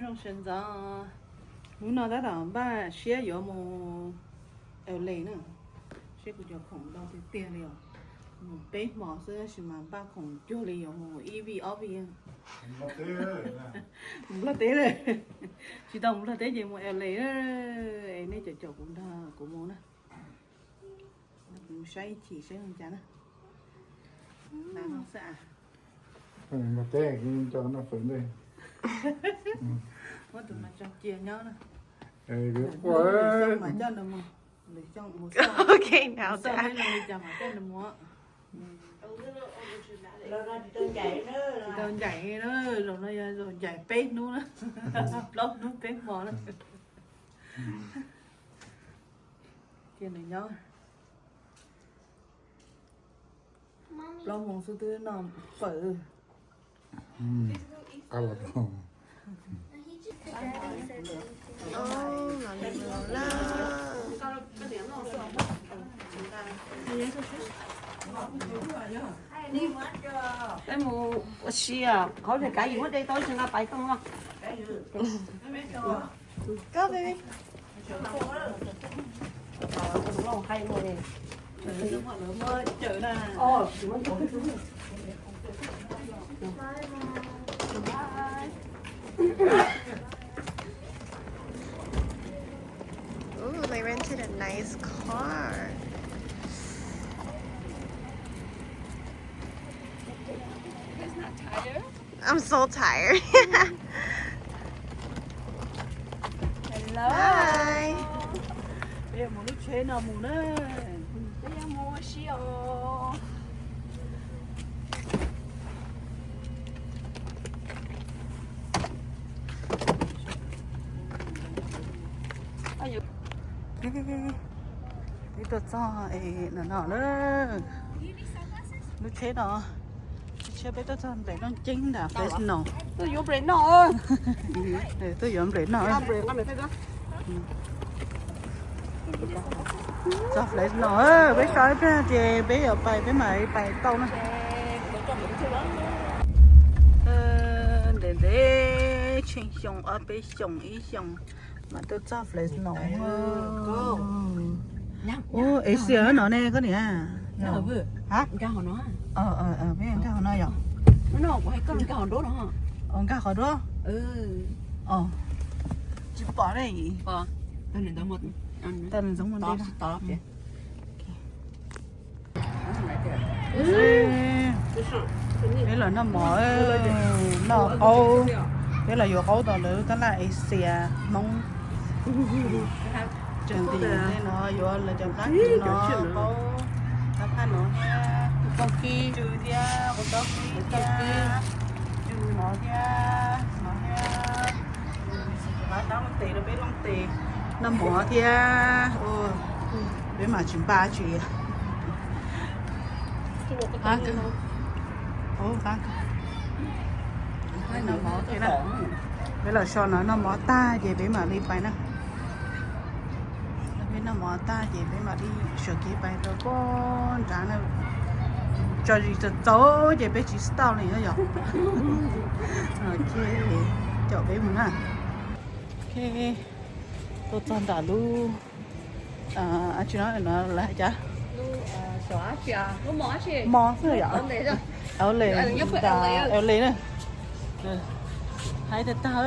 Sawv ntxov, hnub no tab tom npaj siab yuav mus L A na, seb kuv cov khoom ntau tiag tiag li os. Mus peb hmo xwb tab sis mas npaj khoom cuag li yuav mus ib vij ob vij. Mus Nplog teb lawm, tsis tau mus Nplog teb ces mus L A, es nej caum caum kuv nrog kuv mus na. Kuv mus saib ib chim saib zoo cas na. Noj fawm ntej. Muab tus no tso cia nyob na. Lwm xyoo mas coj nws mus, lwm xyoo mus xauj, mus xauj seb zoo li cas mas coj nws mus. Tsis tau ncaim na, zaum no yog zaum ncaim peb hnub na, plaub hnub peb hmo na. Cia nws nyob. Plaub moos xwb twb noj fawm. Peb mus ua si, qhov ua kav yus muab de tau ib tug nqa pais tau no. Ooh, they rented a nice car. It's not tired. I'm so tired. Hello. Hi. Peb yuav mus lub tsheb no mus na. Peb yuav mus ua si os. Peb tuaj txog es no no lawm. Lub tsheb no, lub tsheb peb tuaj txog nplej noj ceeb ntawm Fresno. Tuaj yuav nplej noj. Tuaj yuav nplej noj. Txog Fresno, peb so ib pliag ces peb yuav pais, peb mam li pais tau na. Ntev ntev, tsheej xyoo ob peb xyoos ib xyoos mas tuaj txog Fresno. Ub, Asia no ne koj niam? Ha? Peb nkag hauv no yom? Nkag qhov duab? Tsis pom ne. Tau nws ntxoov mus ntej. Peb los noj mov, noj qaub, peb los yuav qaub tom lawv tab laj Asia Hmoob. Tseem tim tej no yuav lawv cov qab kis no, qaub, qab phaj no thiab, kuv tau kib, tsw thiab, kuv tau kib thiab, tsw no thiab, no thiab. Qab looj tes rau peb looj tes, noj mov thiab. Peb mas tsis npaj tsis. Qab, qab, peb los so no noj mov tag ces peb mam li pais na. Peb noj mov tag ces peb mam li sawv kev pais rau pem nrad na. Tso zis txaus txaus ces peb tsis stop li na yom. Ok, caum peb mus na. Ok, tuaj txog nram lub, a, tsis no, no lawv hais cas? Mos xwb yom. L A, L A na. Hais tag tag,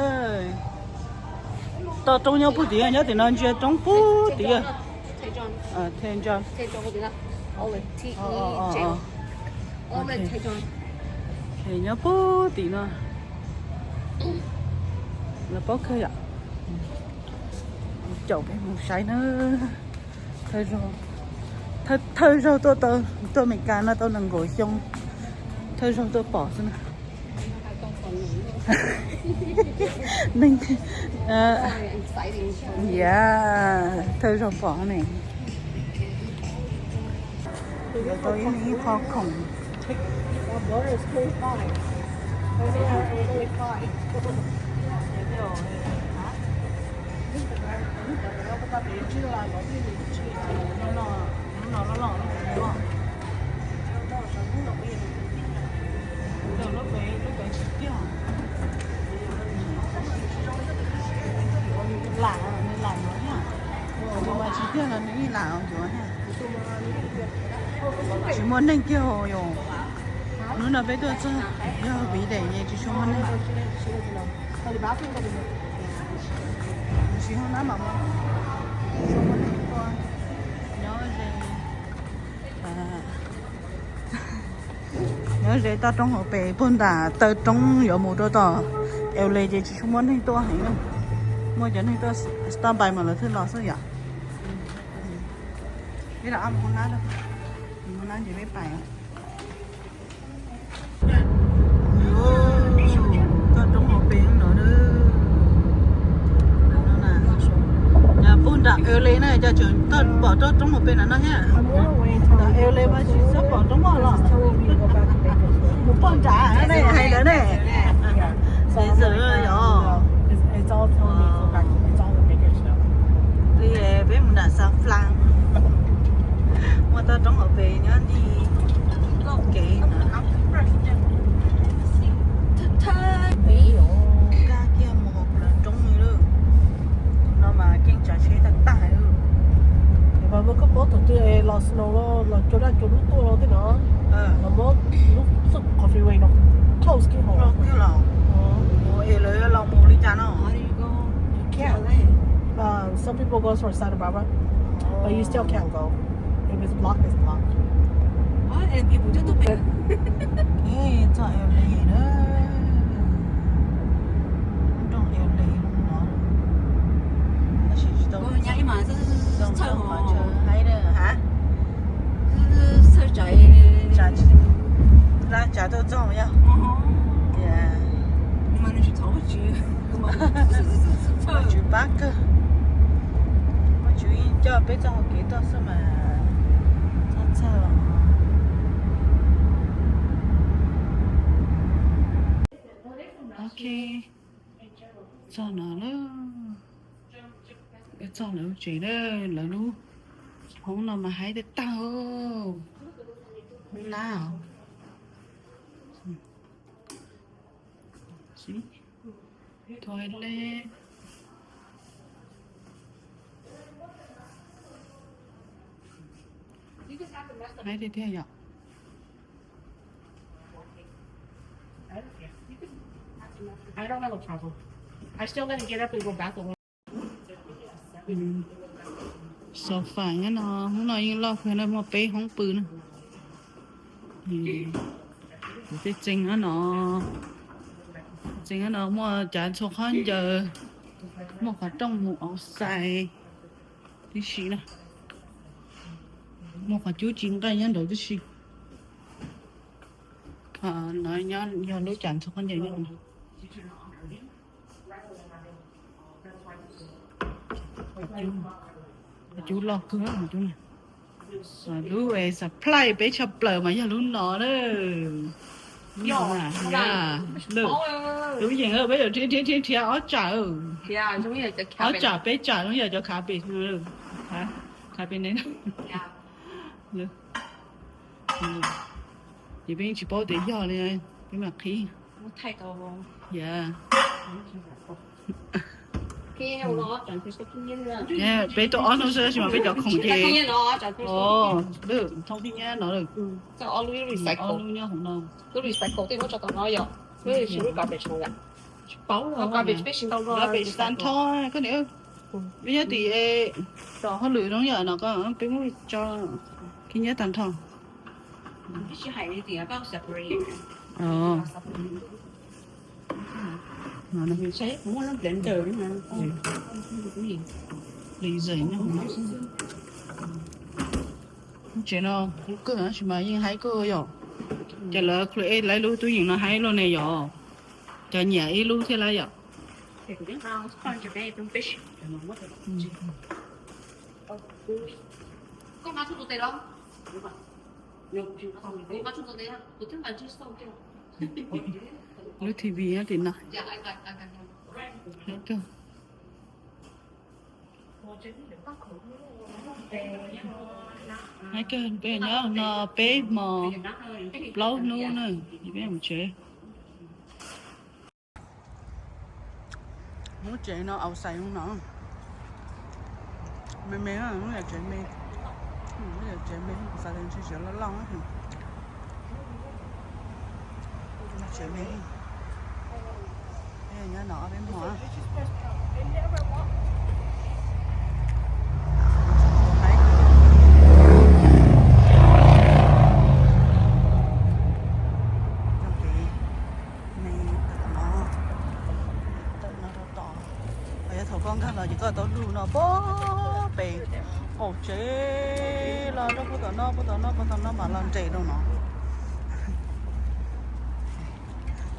toj roob nyob puag tim, nyob tim no ntsia roob puag tim. Tejon. Nyob puag tim no. Lawv paub kawg yom. Caum peb mus saib na. Thawj zaug, thawj zaug tuaj, tuaj Amelikas no tau nees nkaum xyoo, thawj zaug tuaj pom xwb na. Neeg, a, ya, thawj zaug pom ne. Tau ib, ib qho khoom. Los nws ib lam yuav, tsis muaj neeg kiag yom. Hnub no peb tuaj txog, yog viv daim es tsis tshua muaj neeg. Tsis hauv nab mam mus, tsis tshua muaj neeg tuaj. Nyob ze, nyob ze toj roob hauv pes puag nram taw roob yuav mus rau tom L A ces tsis tshua muaj neeg tuaj heev na. Muaj cov neeg tuaj stand by mas lawv thiaj los xwb yom. Peb los ob mus hauv nab, mus hauv nab ces peb pais. Toj roob hauv pes no na. Puag nram L A na cas tseem pom toj roob hauv pes na no thiab. Nram L A mas tsis txhob pom roob mog los. Mus puag nram ne hais ntawd ne. Xav xav yog li peb mus nram San Flan, muaj toj roob hauv pes nyob ntij kev na. Nkag kiag mus hauv plawv roob li lawm. Tus no mas keej tsav tsheb tag tag li. Mas muaj koj paub thaum twg los snow los cua daj cua dub tuaj los tej no, los muab lub coffee way no close kiag hauv. Close kiag los? Ua es lawv los mus li cas no? You can't. Some people go for Santa Barbara, but you still can't go. If it's blocked, it's blocked. Txog L A na, nroog L A no, tab sis tsis tau, txog qhov chaw haib na ha. Laj tsav tuaj txog yog tias Vajtswv pab kawg, Vajtswv yeej coj peb txoj hau kev tuaj xwb mas txhob txhawj. Ok, txog no lawm, txog lawv lub tsev lawm, lawv lub hoob no mas haib tag tag, hoob nab. Toilet. Haib tiag tiag yom. Sofa nyob no, hnub no yeej loj kawg na, muaj peb hoob pw na. Tej txee no, txee no muaj cav ntxhua khaub ncaws, muaj qhov rooj mus outside tib si na, muaj qhov cub ci nqaij nyob nraud tib si. Qhov no yog lub cav ntxhua khaub ncaws nyob. Cub loj kawg cub. Lub supply peb tshaj plaws mas yog lub no na. Lub yeem peb yuav nrhiav nrhiav nrhiav ob tsam, ob tsam peb tsam zoo yam cov carpet, carpet ne. Ces peb yeej tsis paub tias yog li, peb mam qhib. Peb tuaj ob hnub xwb tab sis mas peb cov khoom ces, lwm thoob thib nyiab no lawm. Ob lub nyob hauv no. Tsis paub, peb tsis tau nrhiav, peb nyob tim tom hauj lwm zoo yam no ko peb muab tso khib nyiab tag nrho. Lub tsev no kuv kawg tab sis mas yeej haib kawg yom. Ces lawv create lawv lub tub yeem no haib luaj ne yom. Cov nyiam ib lub thiab lawm yom. Lub T V nyob tim no. Haib kawg, peb nyob no peb hmo plaub hnub na, peb mus tsev. Lub tsev no outside no, Me me, lub yam tsev me, lub yam tsev me, kuv xav tias ntshe tsev loj loj. Tsev me, nyob no ob peb hmo. Tawm no, tawm no rau tom. Yog thaum koj nkag los ces koj tau lug no pog pem qaum tsev los rau puag tom no, puag tom no, puag tom no mam los nres rau no.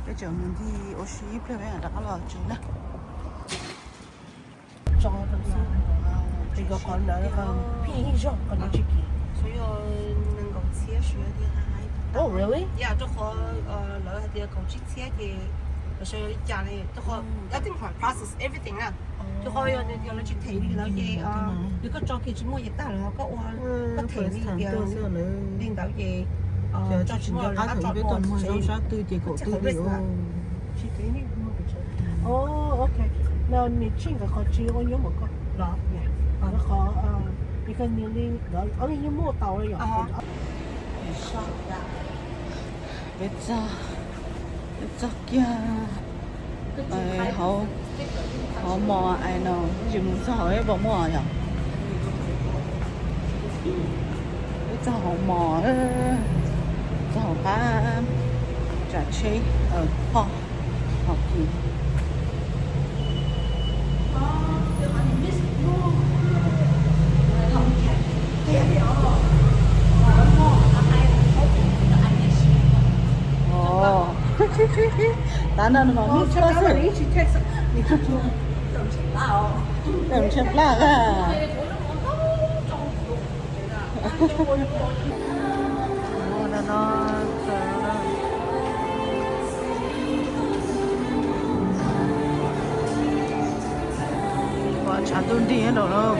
Peb tseem mus ncig ua si ib pliag peb mam rov qab los tsev na. Tso rau xwb. Ces kom qhov ntawd pheej ib zaug kom nws tsis kim. Oh, really? Yeah, rau qhov lawv hais tias kaum tsib txhiab ces lawv sau li cas li, rau qhov that thing process everything na. Rau qhov yog tias lawv tsis them li ntawd ces yog koj tso kiag tsis muaj ces tag los koj ua, koj them li tias li ntawd ces tso tsis muaj lawv qab tso dua sab twg ces kaum twb li. Oh, ok. No nws tsheej nkawd qhov tsis ua nyuaj npaum koj los, qhov, because nws li nkawd ob leeg yeej muaj tau li yom. Peb txog, peb txog kiag hauv, hauv mall no, tsis mus txog hauv ib puas muaj yom. Peb txog hauv mall, txog hauv qab tsam tsheb, hov kis. Tab no mas mix xwb. Tawm ntshe plaj a. Tshav ntuj nrig rau lawm.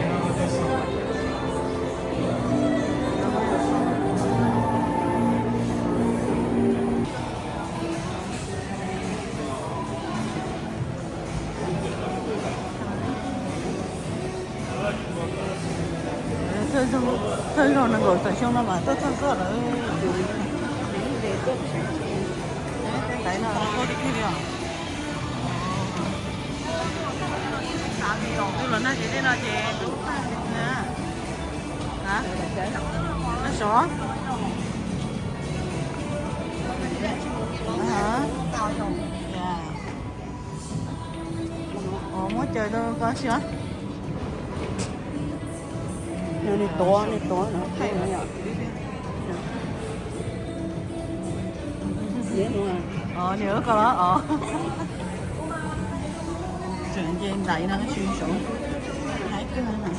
Thawj zaug nees nkaum tawm xyoo no mas tuaj txog txog lawm. Tais no tuaj tiag tiag li os. Tus los nag ces tej no ces tub tag na. Nag sov. Muab caws rau koj siab. Nws tuav, nws tuav no thaij no yom. Nws koj los os. Tseem nce ntaiv no tab sis saud haib kawg na.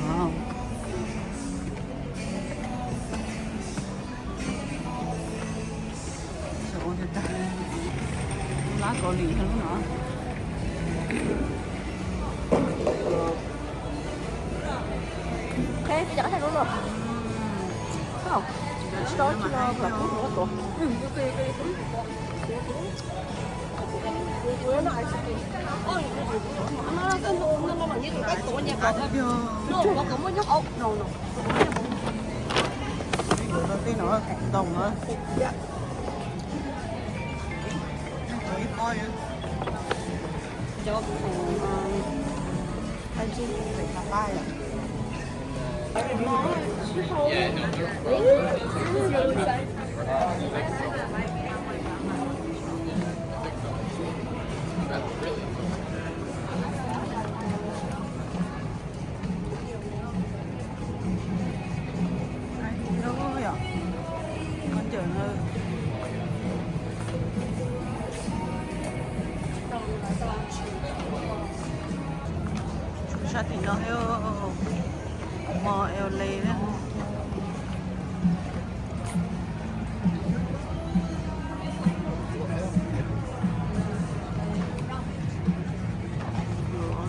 Wow. Lab Kaus Lim no. Tej no ntoo na. Sab tim no thiab, mall L A na.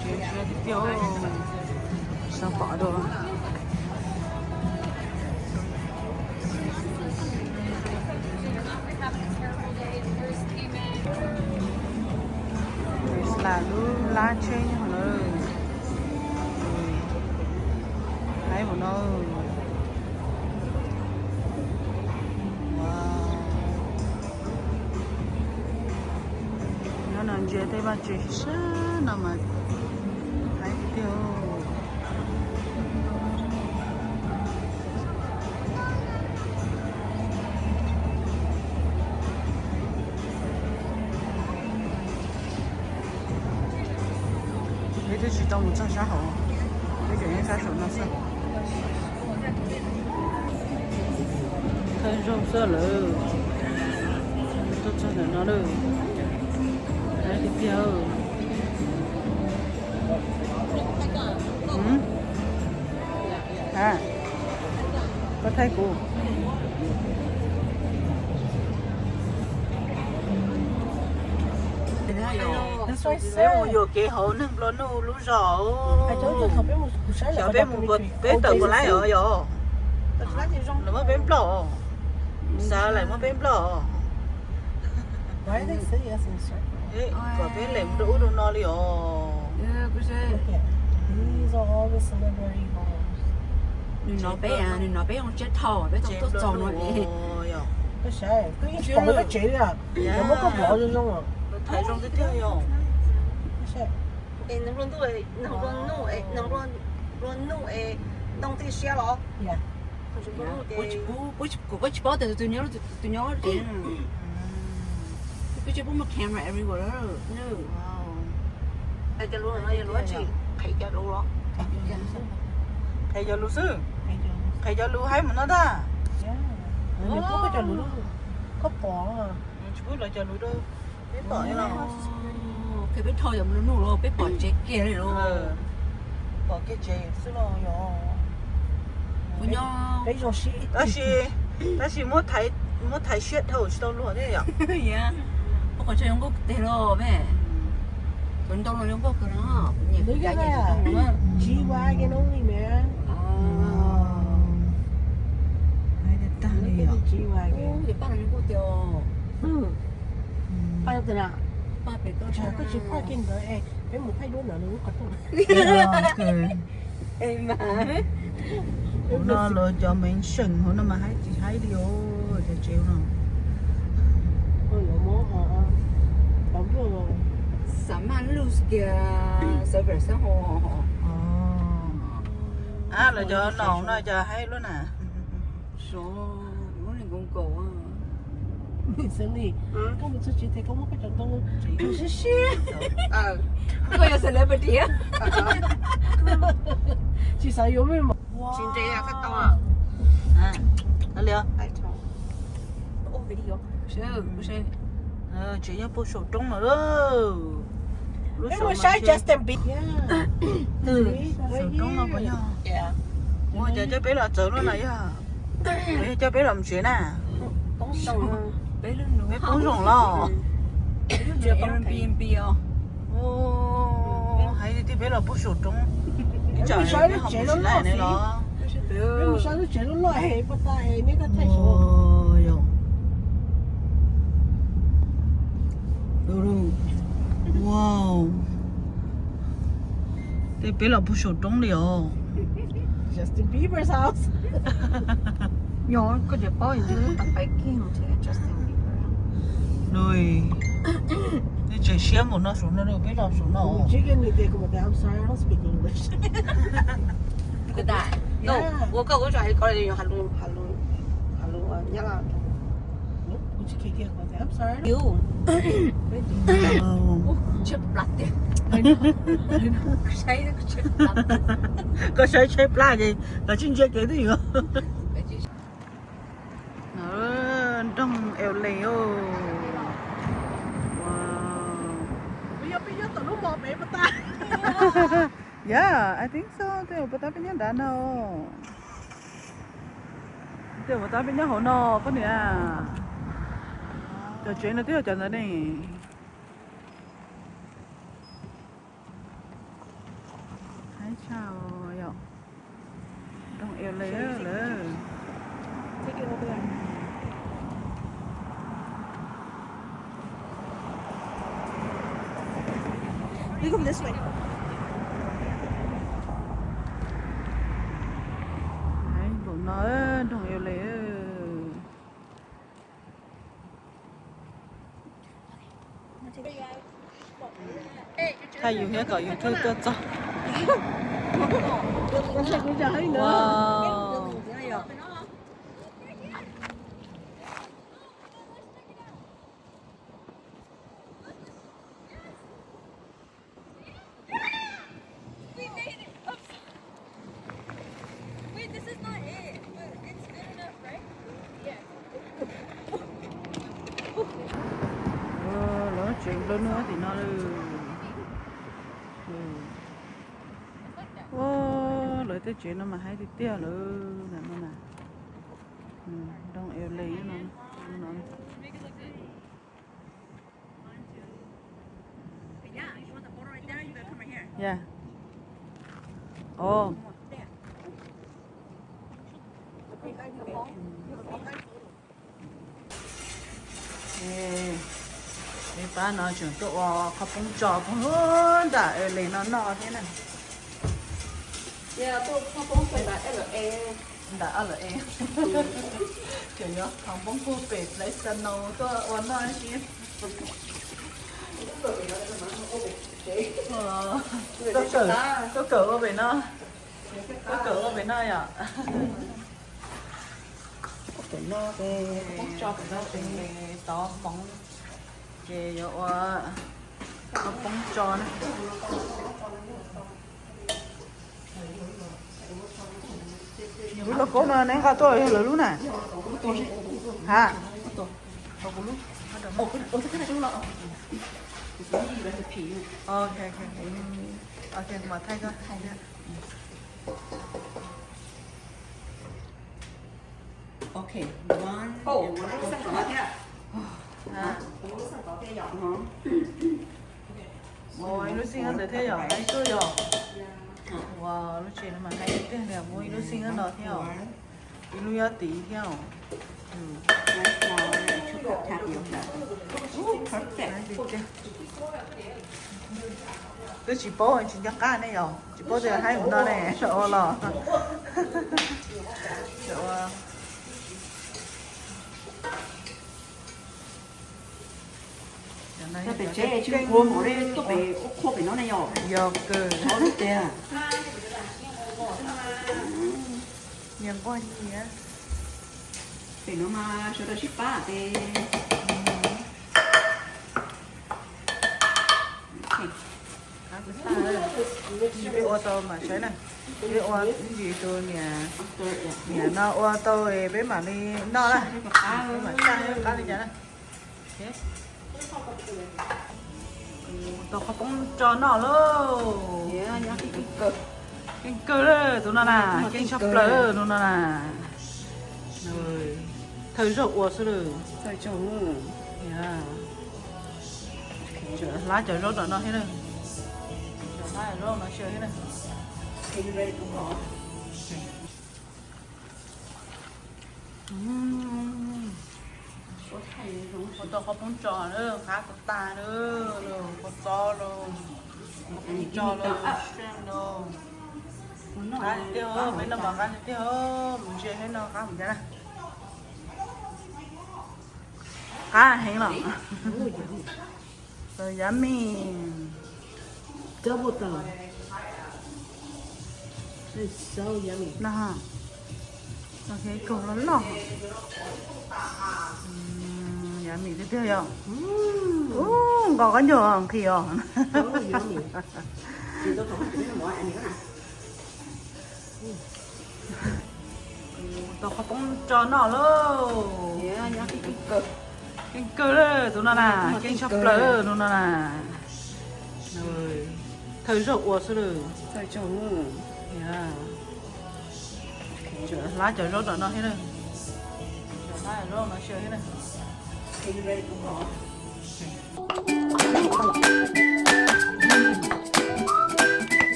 Tsev siab tiag tiag, sab pom dua. Lub lab tsheb nyob lawm. Haib mus no. Nyob no ntsia tej vaj tse sab no mas haib tiag. Peb twb tsis tau mus txog sab hauv, peb tseem nyob sab saum no xwb. Thawj zaug xwb lawm, tuaj txog ntawm no lawm, haib tiag tiag. Koj thaij kuv. Peb mus yuam kev hauv neeg nplua nuj lub zos. Xyov peb mus, peb tawm puas laib os yog. Lawv muab peb nplauj, xav lawm muab peb nplauj. Kom peb lem rau ub rau no li os. Nws hnov peb, nws hnov peb zoo tsiab thau peb tau tuaj txog no. Peb tsis pom koj tsev li, muab koj vov zoo zoo. Thaiv zoo tiag tiag yog. Nplua nuj, nplua nuj es ntoo tij siab los? Kuv tsis paub tias tus nyob, tus nyob tsev. Peb tsis pub muaj camera everywhere. Hais tias lus no yog lus tsis qhia cov lus los? Qhia cov lus xwb. Qhia cov lus haib mus no ntag. Nws pub koj cov lus, koj pom. Nws tsis pub lawv cov lus rau peb pom li no. Qhia peb dhau yog nplua nuj los peb pom tsev kiag li los. Pom kiag tsev xwb los yog. Kuv nyob, peb zoo siab ib, tab sis, tab sis muab thaiv siab dhau tsis tau luag thiab yom. Pub qhov chaw zoo nkauj teg los me. Kuv ntoo los zoo nkauj kawg no. Tsiv vas ke no li me. Tsiv vas ke. Paj no zoo nkauj tiag. Paj no tiag na. Paj pem koj, koj tsis paj kiag ntawd es peb mus thaij duab ntawd lub qhov rooj. Hauv no los cov mev seem hauv no mas haib tsis haib li os, cov tsev no. Xav maj lug kiag, xav pem xab ho. Lawv cov no no cov haib luaj na. Sov, lub neej nkaus nkaus. Xav li koj mus txog tsev ces koj muab koj cov ntoo siab siab. Koj yog celebrity. Tsis xav yuav me mos. Tsis ntev koj tau. Tsev nyob puag saum roob no. Lub saum saib Justin Bieber. Saum roob no puas yog? Ua cas coj peb los txawv luaj no yog? Puas yog coj peb los mus tsev na? Peb poob zoo los? Hais tias peb los puag saum roob. Ib tsam peb ho mus tsis laij ne los. Peb mus saib lub tsev loj loj es puag ta es neb thaij saud. Wow. Tej peb los puag saum roob li os. Justin Bieber's house. Nyob koj cov paub yog pais kiag Justin Bieber. Tej tseem siab npaum no saum no, peb los saum no. Ua koj ua tso koj has lus, has lus Nyab Laj. Koj saib tsheb plab ces koj tsis ntsia kev twb yuav. Nroog L A os. Yog peb nyob tom lub mos pem puas tas? Yeah, I think so. Tej uas puas tas peb nyob nrad no. Tej uas puas tas peb nyob hauv no koj niam. Cov tsev no twb yog cov ntawd ne. Haib tshaj yom. Nroog L A lawm. Come this way. Npaum no nroog L A. Thaij yus thiab kom yus thiaj tuaj txog. Wow. We made it. Wait, this is not it. But it's good enough, right? Yeah. Lawv tsev nplua nuj tim no lawm. Ua, lawv tej tsev no mas haib tiag tiag lawm no na. Nroog L A no. Yeah. Oh. Peb pab no tseem tuaj ua qhov poob tso poob nram L A no noj thiab na. Nram L A. Tseem yuav qhov poob puag pem Fresno tuaj ua noj si. Tuaj kawm ua pem no. Tuaj kawm ua pem no yom. Poob tso pem no ces tov hmoov ces yuav ua qhov poob tso na. Lub lauj kaub no neb nqa tuaj yog lawv lub na? Ha? Ok, ok, ok. Ok, mas thaij koj. Muaj ib lub xij ntawd thiab yom, haib kawg yom. Ua lub tsev no mas haib tiag tiag li, muaj ib lub xij no thiab os. Ib lub nyob tid thiab os. Twb tsis paub, tsis nco qab ne yom, tsis paub tias haib mus no ne, ua los. Pem tsev tsis ua mov li tuaj pem ua qhua pem no ne yom. Yog kawg. Tiag. Niag nquag nyias. Pem no mas sawv daws sib pab ces. Peb ua tau mam saib na. Peb ua ib ntsis tus niam, niam no ua tau peb mam li noj na. Peb mam saj qab li cas na. Tau qhov poob tso noj lauj. Keej kawg lawm tus no na, keej tshaj plaws tus no na. Thawj zaug ua xwb lawm. Hlab cov zaub tom no thiab na. Cov hlab cov zaub no xyaw thiab na. Ua tau qhov poob tso na, qab tag tag na, qhov txob los, qhov poob tso los, qab tiag, peb noj mas qab tiag, mus ntsia thiab no qab mus cas na. Qab heev los. So yummy. Double down. It's so yummy. No ha. Ok, kaug loj loj. Yummy tiag tiag yom. Ub, nqos kab ncaug nqhis os. So yummy. Tau qhov poob tso noj lauj. Keej kawg lawm tus no na, keej tshaj plaws tus no na. Thawj zaug ua xwb lawm. Hlab cov zaub tom no thiab na. Cov hlab cov zaub no xyaw thiab na.